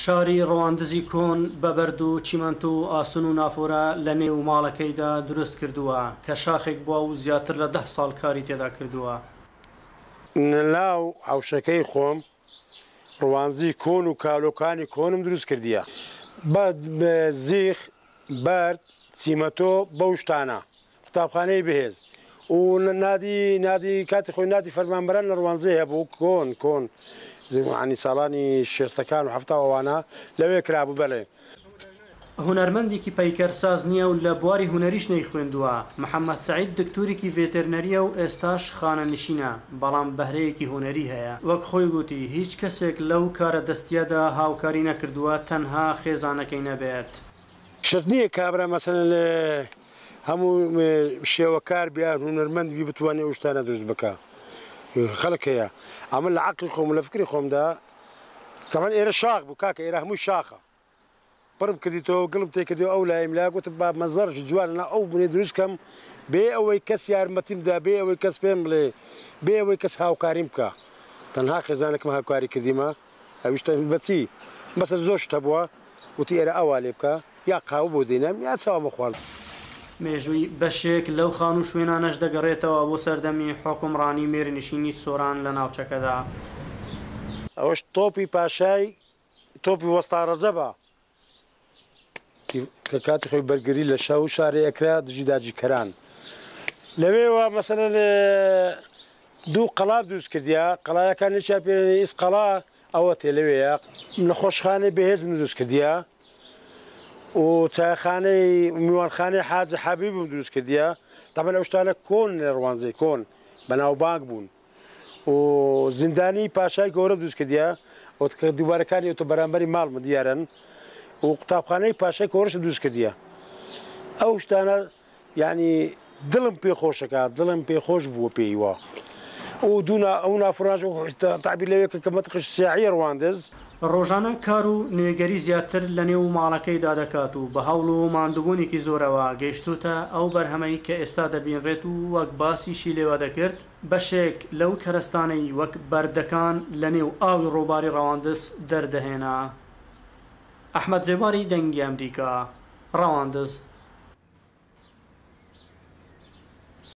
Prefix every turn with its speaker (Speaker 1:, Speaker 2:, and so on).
Speaker 1: شاری ڕواندزی کۆن بە بەرد و چیمەنتۆ و ئاسن و نافۆرە لە نێو ماڵەکەیدا دروست کردووە کە شاخێک بووە و زیاتر لە دە ساڵ کاری تێدا کردووە.
Speaker 2: لەناو حەوشەکەی خۆم ڕواندزی کۆن و کالۆکانی کۆنم دروست کردیە بە زیخ، بەرد، چیمەتۆ بەو شتانە. قوتابخانەی بەهێز و نادی نادی کاتی خۆی نادی فەرمانبەران لە ڕوانزێ هەبوو کۆن کۆن عنی ساڵانی شێستەکان و حەفتا و ئەوانە لەوێ کرابوو بەڵێ.
Speaker 1: هونەرمەندێکی پەیکەرساز نییە و لە بواری هونەریش نەیخوێندووە، محەمەد سەعید دکتۆرێکی ڤێتێرنەرییە و ئێستاش خانەنشینە، بەڵام بەهرەیەکی هونەری هەیە. وەک خۆی گوتی هیچ کەسێک لەو کارە دەستییەدا هاوکاری نەکردووە تەنها خێزانەکەی نەبێت.
Speaker 2: شەرت نییە کابرا مەسەلەن لە هەموو شێوەکار بی یان هونەرمەند بی بتوانێ ئەو شتانە دروست بکا. خەڵک هەیە. ئەمن لە عەقڵی خۆم و لە فکری خۆمدا تەبعەن ئێرە شاخ بوو کاکە ئێرە هەمووی شاخە. پڕم کردیتەوە گڵم تێ کردیەوە ئەو لایم لا گوتم با مەنزەرەکی جوان لەناو ئەو بنێ دروست کەم بێ ئەوەی کەس یارمەتیم دا بێ ئەوەی کەس پێم بڵێ بێ ئەوەی کەس هاوکاریم بکا تەنها خێزانەکەم هاوکاری کردیمە ئەویش بە چی مەسەلەن زۆر شت هەبووە وتی ئێرە ئاوا لێ بکە یا قاوە بۆ دێنم یا چاومە خوارد.
Speaker 1: مێژووی بەشێک لەو خانوو شوێنانەش دەگەڕێتەوە بۆ سەردەمی حوکمڕانی میرنشینی سۆران لە ناوچەکەدا.
Speaker 2: ئەوەش تۆپی پاشای تۆپی وەستا ڕەجەبە کە کاتی خۆی بەرگری لە شا و شارێ ئەکرا دژی داگیرکەران لەوێوە مەسەلەن دوو قەڵا دروست کردیا قەڵایەکان یەکیان پێ ئیس قەڵا ئەوە تێ لەوێیە نەخۆشخانەی بەهێزم دروست کردیا و چایخانەی میوانخانەی حاجی حەبیبم دروست کردیا تەبعەن ئەو شتانە کۆن لە ڕوانزێ کۆن بەناوبانگ بوون و زیندانی پاشای گەورە دروست کردیە و کە دیوارەکانی ئەوتە بەرامبەری ماڵمە دیارن و قوتابخانەی پاشای کۆرشم دروست کردیە ئەو شتانە یعنی دڵم پێ خۆشەکە دڵم پێ خۆش بووە پێی وا و دوو ئەو نافراژ تعبیر لەوێ کە مەتقش سیاحی ڕواندز.
Speaker 1: ڕۆژانە کار و نوێگەری زیاتر لە نێو ماڵەکەیدا دەکات و بە هەوڵ و ماندووبوونێکی زۆرەوە گەیشتووتە ئەو بەرهەمەی کە ئێستا دەبینرێت و وەک باسیشی لێوە دەکرد بەشێک لەو کەرەستانەی وەک بەردەکان لە نێو ئاوی ڕووباری ڕەواندز دەردەهێنا. ئەحمەد زێباری دەنگی ئەمریکا، ڕەواندز.